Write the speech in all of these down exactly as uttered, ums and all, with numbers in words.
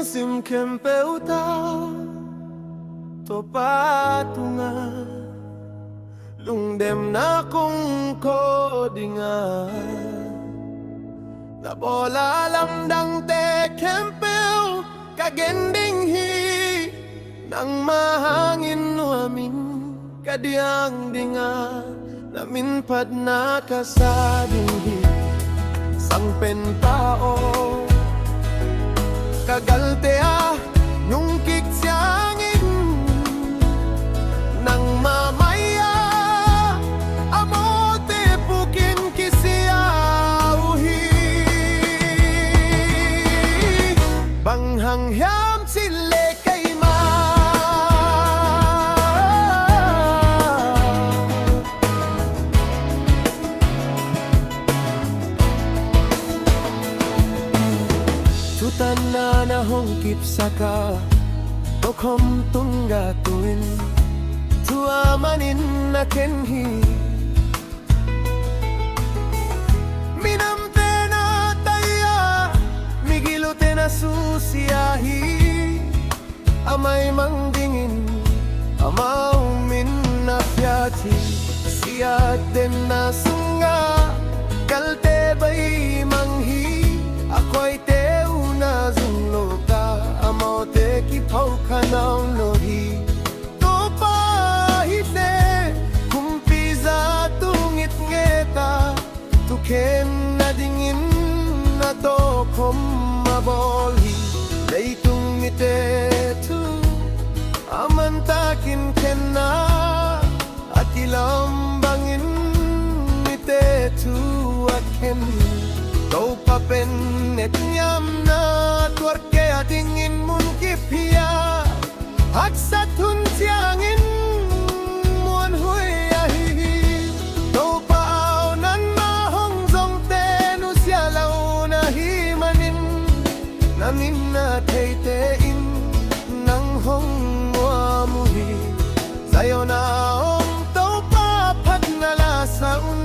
Lungsim khempeuh tawh Topa tungah lungdamna kong ko ding a, na bawl a lamdangte khempeuh ka gen ding hi. Nangma hangin nuamin ka diang ding a, na min phatna ka sa ding hi. Sangpenpa aw, ka galte a nungkik ciangin, nangma mai-ah amaute pukin kisia uh hi. Bang hang hiam cih leh keimah thutanna na hong kipsak a, tokhom tung gah tu-in thu a manin na khen hi. Minamte na tai a, migilote na susia hi. A maimang dingin amau min na phiat hi. Siatdenna sungah galte bei mang hi. A khuaite uh na zung lo ta, amaute kipho kha nawn lo hi. Topa hihte kumpi zah tung it nget a, thukhenna dingin a tokhom a bawl hi. Leitung mite thu a mantakin khen a, a kilam bangin mite thu a khen. Topa pen etniamna tuar kei a dingin munkip hi a, haksat hun ciangin muanhuai ahi hi. Topa aw, nangma hong zongte nusia lo na hih manin, na min a theite in nang hong muam uh hi. Zion a om Topa phatna la sa un.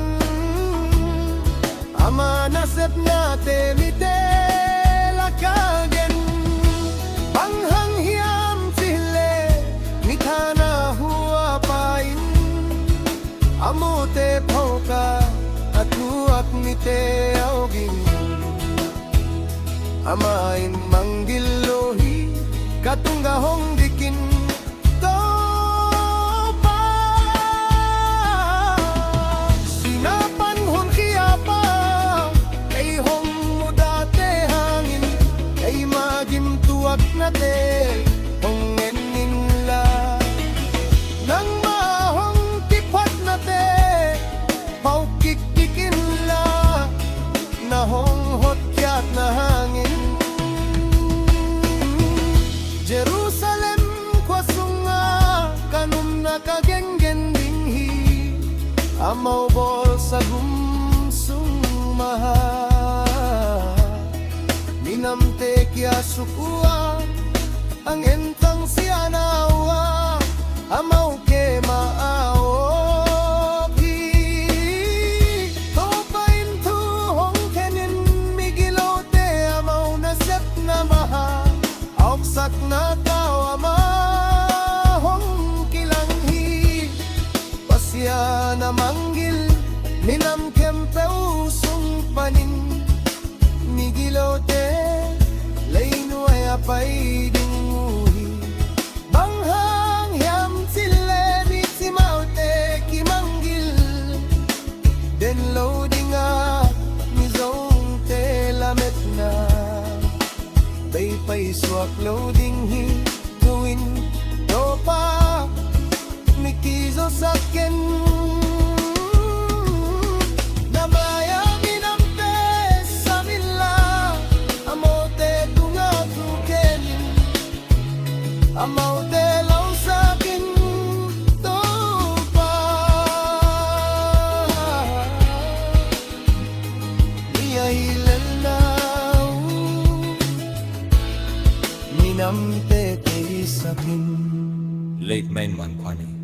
Ama nasepnate mite lakah gen. Bang hang hiam cih leh mi thana hua pa in a mute phawk a, a thuak mite a awging. Amah in manggil lo hi, ka tunggah hong dikin, Topa. Sihna pan honkhia pa, ei hong mudahte hangin, eima gimtuaknate hong en inla, nangma hong kiphatnate phawk kiktik inla, na hong hotkhiatna hangin. Jerusalem khua sungah ka nunna ka gengen ding hi. Amau bawlsa gum sung mah ah minamte kiasuk uh a, a ngen tangsiahna uh a, amau keima a awk hi. Topa in thu hong khenin migilote amau nasepna mah ah a awksakna tau amah hong kilang hi. Pasian a manggil minam khempeuh sung panin migilote leinuai a pai ding uh hi. Bang hang hiam cih leh mi cimaute kimanggil den lo ding a, mizawngte lametna bei paisuak lo ding hi. Tu-in Topa, mi kizosak ken. Na mai-ah minamte sam inla, amaute tungah thu khenin, amaute lausak in, Topa. Mi a hi lel na uh minamte theisak in. Late Main Man Khuan in